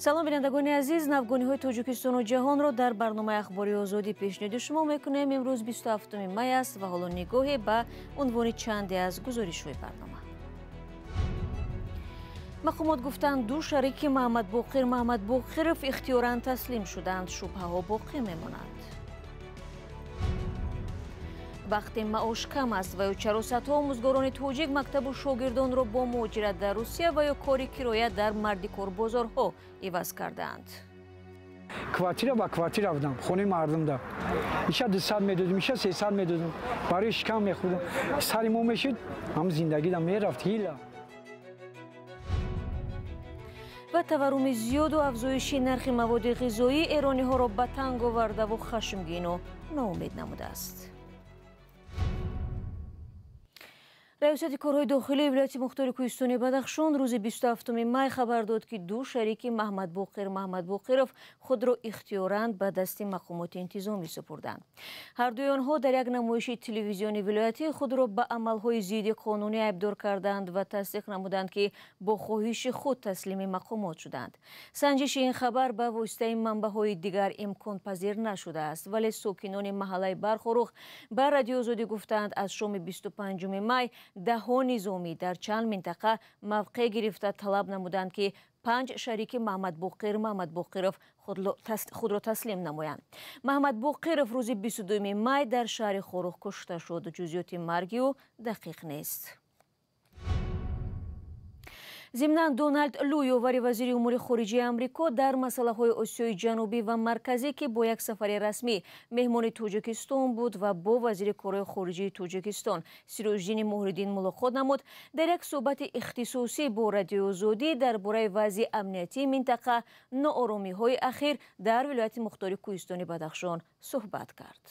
Салом, бинандагони азиз. Навгониҳои Тоҷикистону ҷаҳонро дар барномаи Ахбори Озодӣ пешниҳоди шумо мекунем. Имрӯз 27 май аст ва ҳоло нигоҳе ба унвони чанде аз гузоришҳои барнома. Мақомот гуфтанд, ду шарики Маҳмадбоқир Маҳмадбоқиров ихтиёран таслим шуданд. Шубҳаҳо боқӣ мемонанд. Вақте маош кам аст ва ё чаро садҳо омӯзгорони тоҷик мактабу шогирдонро бо муҳоҷират дар Русия ва ё кори кироя дар мардикорбозорҳо иваз кардаанд. Квартира ба квартира будам, хонаи мардумда. Иша 200 медодим, иша 300 медодим. Барои шикам мехӯрдам. Сари мо мешуд, ҳам зиндагида мерафт ҳила. Ва таварруми зиёду афзоиши нархи маводи ғизоӣ эрониҳоро ба танг овардаву хашмгину ноумед намудааст. Раёсати корҳои дохилии вилояти мухтори кӯҳистони Бадахшон рӯзи 27 май хабар дод, ки ду шарики Маҳмадбоқир Маҳмадбоқиров худро ихтиёран ба дасти мақомоти интизомӣ супурданд. Ҳардуи онҳо дар як намоиши телевизиони вилоятӣ худро ба амалҳои зидди қонунӣ айбдор карданд ва тасдиқ намуданд, ки бо хоҳиши худ таслими мақомот шуданд. Санҷиши ин хабар ба воситаи манбаъҳои дигар имконпазир нашудааст, вале сокинони маҳаллаи Бархорух ба Радиои Озодӣ гуфтанд, аз шоми 25 май даҳҳо низомӣ дар чанд минтақа мавқеъ гирифта талаб намуданд, ки панҷ шарики Маҳмадбоқир Маҳмадбоқиров худро таслим намоянд. Маҳмадбоқиров рӯзи 22 май дар шаҳри Хорух кушта шуд. Ҷузъиёти марги ӯ дақиқ нест. Зимнан, Доналд Лу, ёвари вазири умури хориҷии Амрико дар масъалаҳои Осиёи Ҷанубӣ ва Марказӣ, ки бо як сафари расмӣ меҳмони Тоҷикистон буд ва бо вазири корҳои хориҷии Тоҷикистон Сироҷиддини Муҳриддин мулоқот намуд, дар як суҳбати ихтисосӣ бо Радиои Озодӣ дар бораи вазъи амниятии минтақа, нооромиҳои ахир дар вилояти мухтори кӯҳистони Бадахшон суҳбат кард.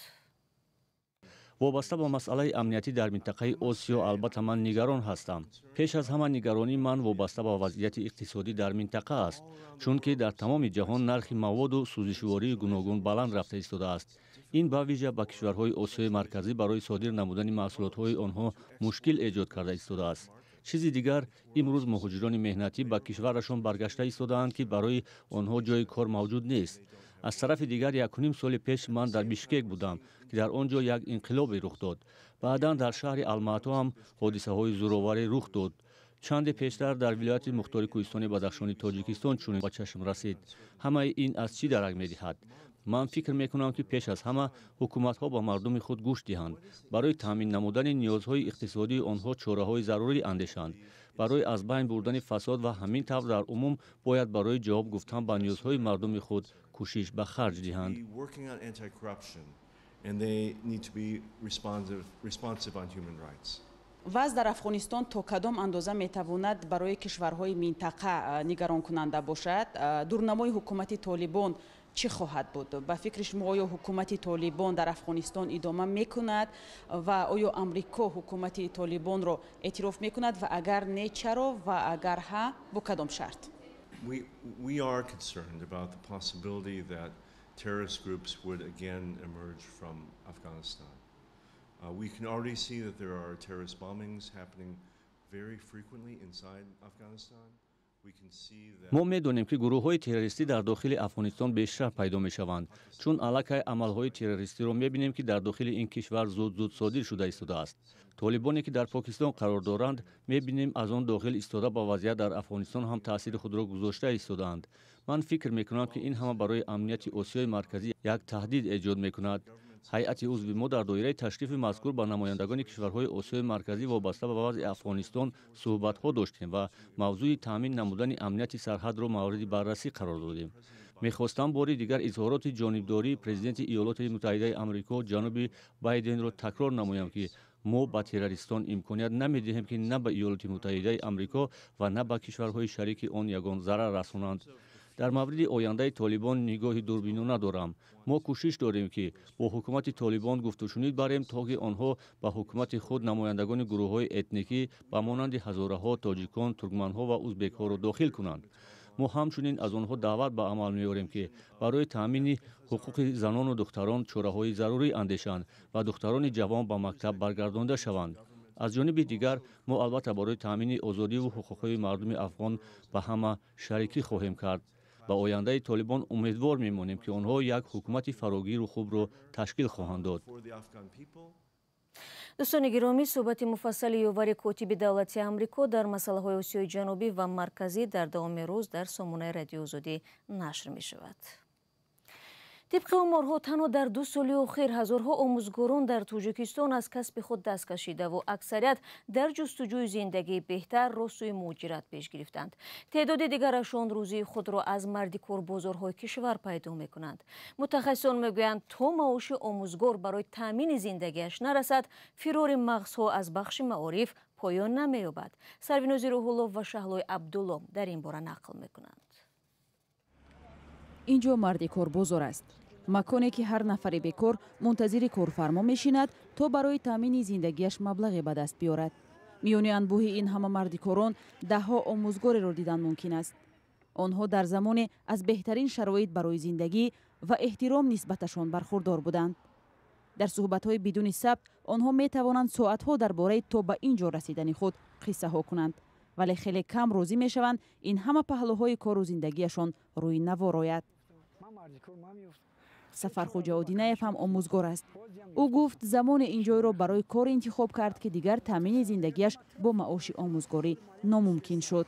Вобаста ба масъалаи амниятӣ дар минтақаи Осиё, албатта, ман нигарон ҳастам. Пеш аз ҳама нигаронии ман вобаста ба вазъияти иқтисодӣ дар минтақа аст, чунки дар тамоми ҷаҳон нархи маводу сӯзишвории гуногун баланд рафта истодааст. Ин ба вижа ба кишварҳои Осиёи Марказӣ барои содир намудани маҳсулотҳои онҳо мушкил эҷод карда истодааст. Чизи дигар, имрӯз муҳоҷирони меҳнатӣ ба кишварашон баргашта истодаанд, ки барои онҳо ҷои кор мавҷуд нест. Аз тарафи дигар, 1,5 соли пеш ман дар Бишкек будам, ки дар он ҷо як инқилобе рух дод. Баъдан дар шаҳри Алмато ҳам ҳодисаҳои зӯроварӣ рух дод. Чанде пештар дар вилояти мухтори кӯҳистони Бадахшони Тоҷикистон чунин ба чашм расид. Ҳамаи ин аз чӣ дарак медиҳад? Ман фикр мекунам, ки пеш аз ҳама ҳукуматҳо ба мардуми худ гӯш диҳанд, барои таъмин намудани ниёзҳои иқтисодии онҳо чораҳои зарурӣ андешанд, барои аз байн бурдани фасод ва ҳамин тавр дар умум бояд барои ҷавоб гуфтан ба ниёзҳои мардуми худ кӯшиш ба харҷ диҳанд. Вазъ дар Афғонистон то кадом андоза метавонад барои кишварҳои минтақа нигаронкунанда бошад? Дурнамои ҳукумати Толибон чӣ хоҳад буд? Ба фикри шумо, оё ҳукумати Толибон дар Афғонистон идома мекунад ва оё Амрико ҳукумати Толибонро эътироф мекунад ва агар не, чаро, ва агар ҳа, бо кадом шарт? We are concerned about the possibility that terrorist groups would again emerge from Afghanistan. We can already see that there are terrorist bombings happening very frequently inside Afghanistan. Мо медонем, ки гурӯҳҳои террористӣ дар дохили Афғонистон бештар пайдо мешаванд, чун аллакай амалҳои террористиро мебинем, ки дар дохили ин кишвар зуд-зуд содир шуда истодааст. Толибоне, ки дар Покистон қарор доранд, мебинем, аз он дохил истода ба вазъият дар Афғонистон ҳам таъсири худро гузошта истодаанд. Ман фикр мекунам, ки ин ҳама барои амнияти Осиёи Марказӣ як таҳдид эҷод мекунад. Ҳайати узви мо дар доираи ташрифи мазкур ба намояндагони кишварҳои Осиёи Марказӣ вобаста ба вазъи Афғонистон суҳбатҳо доштем ва мавзӯи таъмин намудани амнияти сарҳадро мавриди баррасӣ қарор додем. Мехостам бори дигар изҳороти ҷонибдории президенти Иёлоти Муттаҳидаи Амрико ҷаноби Байденро такрор намоям, ки мо ба террористон имконият намедиҳем, ки на ба Иёлоти Муттаҳидаи Амрико ва на ба кишварҳои шарики он ягон зарар расонанд. Дар мавриди ояндаи Толибон нигоҳи дурбинона дорам. Мо кӯшиш дорем, ки бо ҳукумати Толибон гуфтушунид барем, то ки онҳо ба ҳукумати худ намояндагони гурӯҳҳои этникӣ ба монанди ҳазораҳо, тоҷикон, туркманҳо ва узбекҳоро дохил кунанд. Мо ҳамчунин аз онҳо даъват ба амал меорем, ки барои таъмини ҳуқуқи занону духтарон чораҳои зарурӣ андешанд ва духтарони ҷавон ба мактаб баргардонда шаванд. Аз ҷониби дигар, мо албатта барои таъмини озодиву ҳуқуқҳои мардуми афғон ба ҳама шарикӣ хоҳем кард. Ба ояндаи Толибон умедвор мемонем, ки онҳо як ҳукумати фарогиру хубро ташкил хоҳанд дод. Дӯстони гиромӣ, суҳбати муфассали ёвари котиби давлати Амрико дар масъалаҳои Осиёи Ҷанубӣ ва Марказӣ дар давоми рӯз дар сомонаи Радиои Озодӣ нашр мешавад. Тибқи оморҳо, танҳо дар 2 соли охир ҳазорҳо омӯзгорон дар Тоҷикистон аз касби худ даст кашидаву аксарият дар ҷустуҷӯи зиндагии беҳтар роҳ сӯи муҳоҷират пеш гирифтанд. Теъдоди дигарашон рӯзии худро аз мардикорбозорҳои кишвар пайдо мекунанд. Мутахассисон мегӯянд, то маоши омӯзгор барои таъмини зиндагиаш нарасад, фирори мағзҳо аз бахши маориф поён намеёбад. Сарвинози Рӯҳуллов ва Шаҳлои Абдулло дар ин бора нақл мекунанд. Инҷо мардикорбозор аст, маконе ки ҳар нафари бекор мунтазири корфармо мешинад, то барои таъмини зиндагиаш маблағе ба даст биёрад. Миёни анбӯҳи ин ҳама мардикорон даҳҳо омӯзгореро дидан мумкин аст. Онҳо дар замоне аз беҳтарин шароит барои зиндагӣ ва эҳтиром нисбаташон бархурдор буданд. Дар суҳбатҳои бидуни сабт онҳо метавонанд соатҳо дар бораи то ба ин ҷо расидани худ қиссаҳо кунанд, вале хеле кам розӣ мешаванд ин ҳама паҳлӯҳои кору зиндагиашон рӯи навор ояд. Сафархоҷа Одинаев ҳам омӯзгор аст. Ӯ гуфт, замоне ин ҷойро барои кор интихоб кард, ки дигар таъмини зиндагиаш бо маоши омӯзгорӣ номумкин шуд.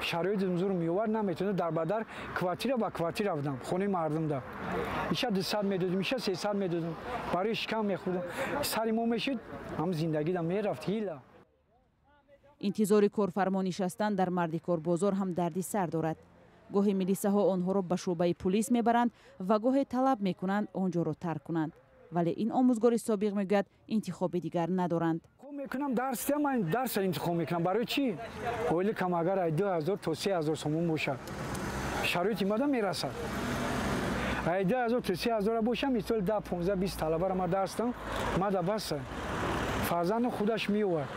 Шароити зур меовард, наметавонад дар бадар квартира ба квартира будам, хонаи мардумда. Иша 200 медодим, иша 300 медодим, барои шикам мехӯрдам. Сари мо мешид, ҳам зиндагида мерафт ҳила. Интизори корфармо нишастан дар мардикорбозор ҳам дарди сар дорад. Гоҳе милисаҳо онҳоро ба шӯъбаи пулис мебаранд ва гоҳе талаб мекунанд он ҷоро тарк кунанд. Вале ин омӯзгори собиқ мегӯяд, интихоби дигар надоранд. Мекунам дарс, ман дарсро интихоб мекунам. Барои чӣ? Оила кам агар 2000 то 3000 сомон бошад, шароити мада мерасад. 2000 то 3000 бошам, мисол 10, 15, 20 талабаро ман дарс дам, мада баса. Фарзанду худаш меовард,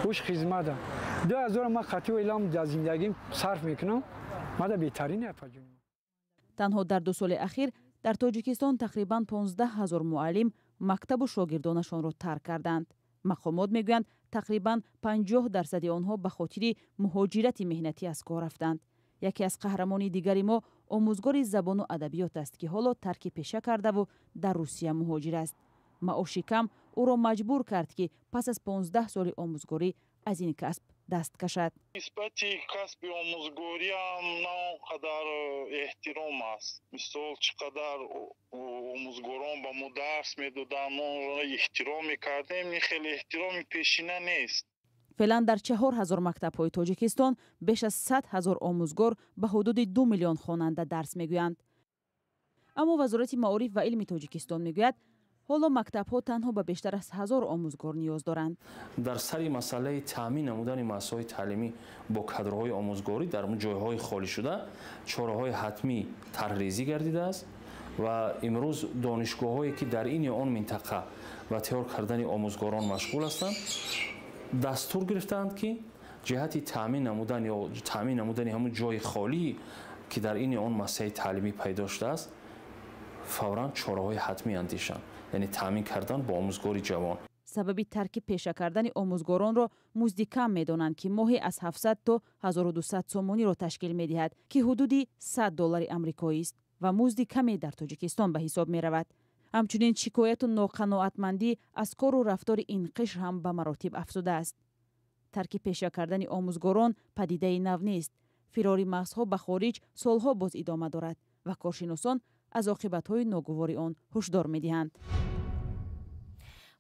уш хизмата. 2000 ман қатъи оилам дар зиндагим сарф мекунам, мада беҳтарин апаҷон. Танҳо дар 2 соли ахир дар Тоҷикистон тақрибан 15 000 муаллим мактабу шогирдонашонро тарк карданд. Мақомот мегӯянд, тақрибан 50% онҳо ба хотири муҳоҷирати меҳнатӣ аз кор рафтанд. Яке аз қаҳрамони дигари мо омӯзгори забону адабиёт аст, ки ҳоло тарки пеша кардаву дар Русия муҳоҷир аст. Маоши кам ӯро маҷбур кард, ки пас аз 15 соли омӯзгорӣ аз ин касб даст кашад. Нисбати касби омӯзгориам на он қадар эҳтиром аст. Мисол, чӣ қадар омӯзгорон ба мо дарс медоданд, мо онро эҳтиром мекардем, ин хеле эҳтироми пешина нест. Феълан дар 4000 мактабҳои Тоҷикистон беш аз 100 000 омӯзгор ба ҳудуди 2 миллион хонанда дарс мегӯянд. Аммо Вазорати маориф ва илми Тоҷикистон мегӯяд, ҳоло мактабҳо танҳо ба бештар аз 1000 омӯзгор ниёз доранд. Дар сари масъалаи таъмин намудани муассисаҳои таълимӣ бо кадрҳои омӯзгорӣ дар ҷойҳои холӣ шуда чораҳои ҳатмӣ тарҳрезӣ гардидааст ва имрӯз донишгоҳҳое ки дар ин ё он минтақа ба тайёр кардани омӯзгорон машғул ҳастанд, дастур гирифтаанд, ки ҷиҳати таъмин намудан ё таъмин намудани ҳамун ҷои холӣ ки дар ин ё он муассисаи таълимӣ пайдо шудааст, фавран чораҳои ҳатмӣ андешанд, яъне таъмин кардан бо омӯзгори ҷавон. Сабаби тарки пеша кардани омӯзгоронро музди кам медонанд, ки моҳе аз 700 то 1200 сомониро ташкил медиҳад, ки ҳудуди 100 доллари амрикоист ва музди каме дар Тоҷикистон ба ҳисоб меравад. Ҳамчунин шикояту ноқаноатмандӣ аз кору рафтори ин қишр ҳам ба маротиб афзудааст. Тарки пеша кардани омӯзгорон падидаи нав нест. Фирори мағзҳо ба хориҷ солҳо боз идома дорад ва коршиносон аз оқибатҳои ногувори он ҳушдор медиҳанд.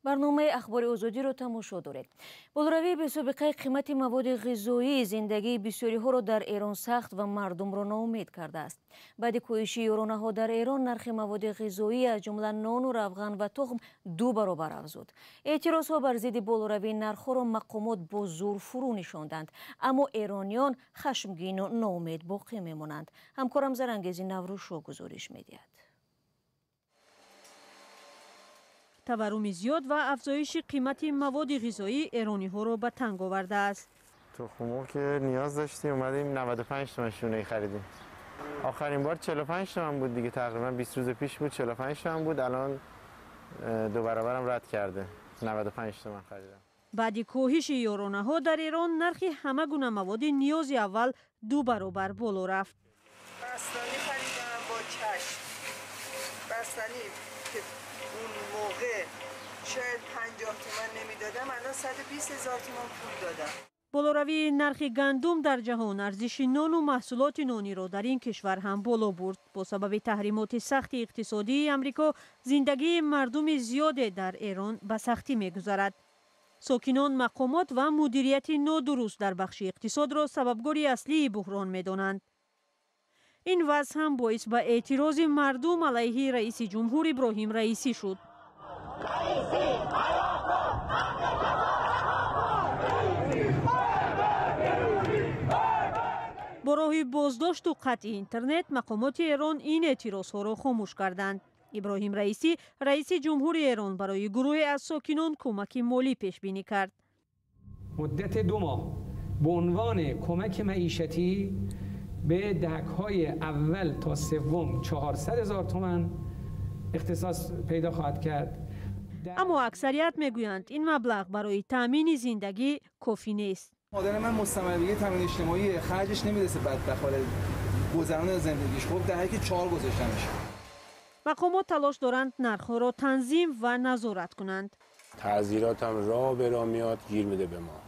Барномаи Ахбори Озодиро тамошо доред. Болоравии бесобиқаи қимати маводи ғизоӣ зиндагии бисёриҳоро дар Эрон сахт ва мардумро ноумед кардааст. Баъди коҳиши ёронаҳо дар Эрон нархи маводи ғизоӣ аз ҷумла нону равған ва тухм 2 баробар афзуд. Эътирозҳо бар зидди болоравии нархҳоро мақомот бо зур фурӯ нишонданд, аммо эрониён хашмгину ноумед боқӣ мемонанд. Ҳамкорам Зарангези Наврӯзшо гузориш медиҳад. Таварруми зиёд ва афзоиши қимати маводи ғизоӣ эрониҳоро ба танг овардааст. тухмурғ ки ниёз доштем, омадем 95 تومن شونه خریدیم. آخرین بار 45 تومن بود دیگه، تقریبا 20 روز پیش بود 45 تومن بود، الان دو برابرم رد کرده، 95 تومن خریدم. баъди коҳиши ёронаҳо дар Эрон нархи ҳама гуна маводи ниёзи аввал 2 баробар боло рафт. بستنی خریدم با چشم. بستنی که اون موقع شاید 50 تومن نمیدادم، الان 120 هزار تومان پول دادم. Болоравии нархи гандум дар ҷаҳон арзиши нону маҳсулоти нониро дар ин кишвар ҳам боло бурд. Бо сабаби таҳримоти сахти иқтисодии Амрико зиндагии мардуми зиёде дар Эрон ба сахтӣ мегузарад. Сокинон мақомот ва мудирияти нодуруст дар бахши иқтисодро сабабгори аслии буҳрон медонанд. Ин вазъ ҳам боис ба эътирози мардум алайҳи раиси ҷумҳур Иброҳим Раисӣ шуд. Бо роҳи боздошту қатъи интернет мақомоти Эрон ин эътирозҳоро хомӯш карданд. Иброҳим Раисӣ, раиси ҷумҳури Эрон, барои гурӯҳе аз сокинон кӯмаки молӣ пешбинӣ кард. Муддати 2 моҳ به عنوان کمک معیشتی به دهک‌های اول تا سوم 400 هزار تومان اختصاص پیدا خواهد کرد. Аммо аксарият мегӯянд, ин маблағ барои таъмини зиндагӣ кофӣ нест. مادر من مستمری تامین اجتماعی خرجش نمیرسه، بدبخت گذران زندگیش. خب دهک 4 گذاشتمش. Мақомот талош доранд нархҳоро танзим ва назорат кунанд. تعزیرات هم راه به راه میاد گیر میده به ما.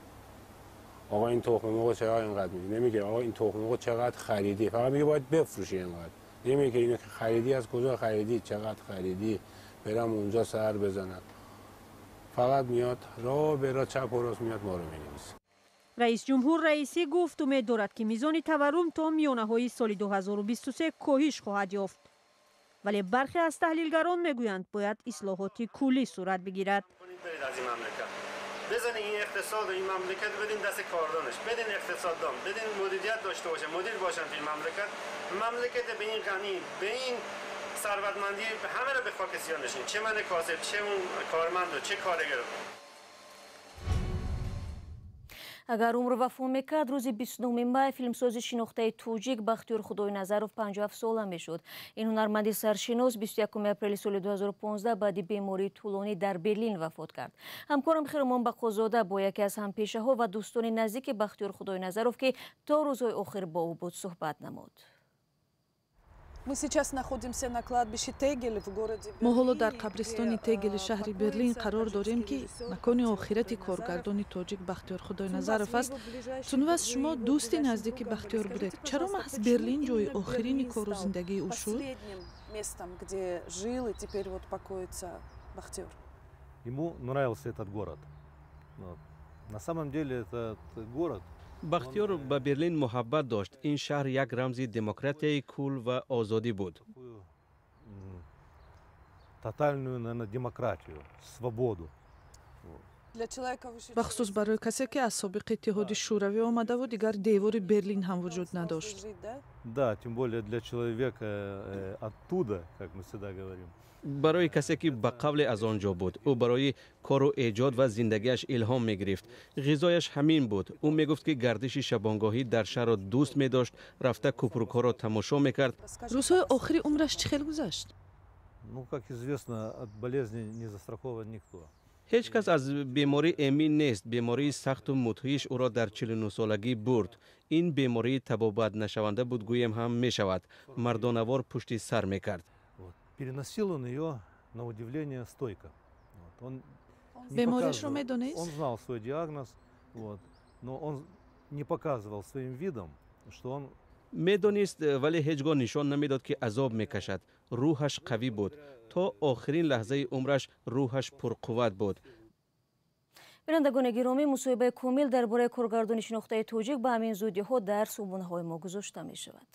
آقا این تخم مرغ چرا اینقدر میدی؟ نمیگه آقا این تخم مرغ چقدر خریدی، فقط میگه باید بفروشی اینقدر. نمیگه اینو که خریدی از کجا خریدی، چقدر خریدی، برم اونجا سر بزنم. فقط میاد راه به راه چپ و راست میاد ما رو مینویسه. Раис ҷумҳур Раисӣ гуфт, умед дорад, ки мизони таваррум то миёнаҳои соли 2023 коҳиш хоҳад ёфт. Вале бархе аз таҳлилгарон мегӯянд, бояд ислоҳоти куллӣ сурат бигирад. بزنین این اقتصاد و این مملکت بدین دست کاردانش، بدین اقتصاددان، بدین مدیریت داشته باشه، مدیر باشن توی مملکت. مملکت به این غنی، به این ثروتمندی همه رو به خاک سیاه نشین، چه من کاسب، چه اون کارمند و چه کارگر. Агар умр вафо мекард, рӯзи 29 май филмсози шинохтаи тоҷик Бахтиёр Худойназаров 57 сола мешуд. Ин ҳунарманди саршинос 21 апрели соли 2015 баъди бемории тӯлонӣ дар Берлин вафот кард. Ҳамкорам Хиромон Бақозода бо яке аз ҳампешаҳо ва дӯстони наздики Бахтиёр Худойназаров, ки то рӯзҳои охир бо ӯ буд, суҳбат намуд. Мы сейчас находимся на кладбище Тегель в городе Мо ҳоло дар қабристони Тегели шаҳри Берлин қарор дорем, ки макони охирати коргардони тоҷик Бахтиёр Худойназаров аст. Сунваз, шумо дӯсти наздики Бахтиёр будед. Чаро маҳз Берлин ҷои охирини кору зиндагии ӯ шуд? Местом, где жил и теперь вот покоится Бахтиёр. Ему нравился этот город. На самом деле этот город. Бахтиёр ба Берлин муҳаббат дошт. Ин шаҳр як рамзи демократияи кул ва озодӣ буд. Тотальную, наверное, демократию, свободу. Бахусус барои касе, ки аз собиқи Иттиҳоди Шӯравӣ омадаву дигар девори Берлин ҳам вуҷуд надошт. Да, тем более для человека оттуда, как мы всегда говорим. Барои касе, ки ба қавле аз он ҷо буд. Ӯ барои кору эҷод ва зиндагиаш илҳом мегирифт. Ғизояш ҳамин буд. Ӯ мегуфт, ки гардиши шабонгоҳӣ дар шаҳрро дӯст медошт, рафта кӯпрукҳоро тамошо мекард. Рӯзҳои охири умраш чӣ хел гузашт? Ну, как известно, от болезни не застрахован никто. Ҳеҷ кас аз беморӣ эмин нест. Бемории сахту мудҳиш ӯро дар 49-солагӣ бурд. Ин бемории табобатнашаванда буд, гӯем ҳам мешавад. Мардонавор пушти сар мекард. Переносил он ее, на удивление, стойко. Он Бемориашро медонист? Он знал свой диагноз, вот, но он не показывал своим видом, что он. Медонист, вале ҳеҷ гоҳ нишон намедод, ки азоб мекашад. Рӯҳаш қавӣ буд. То охирин лаҳзаи умраш рӯҳаш пурқувват буд. Бинандагони гиромӣ, мусоҳибаи комил дар бораи коргардони шинохтаи тоҷик ба ҳамин зудиҳо дар субунаҳои мо гузошта мешавад.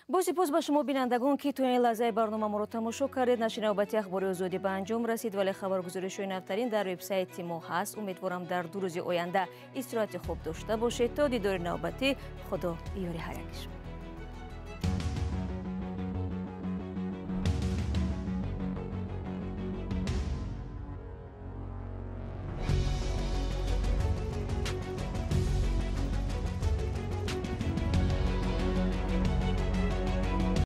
Боз сипос ба шумо бинандагон, ки то ин лаҳзаи барнома моро тамошо кардед. Нашри навбати Ахбори Озодӣ ба анҷом расид, вале хабаргузоришҳои навтарин дар вебсайти мо ҳаст. Умедворам, дар 2 рӯзи оянда истироҳати хуб дошта бошед. То дидори навбатӣ, Худо ёри ҳар яки шумо.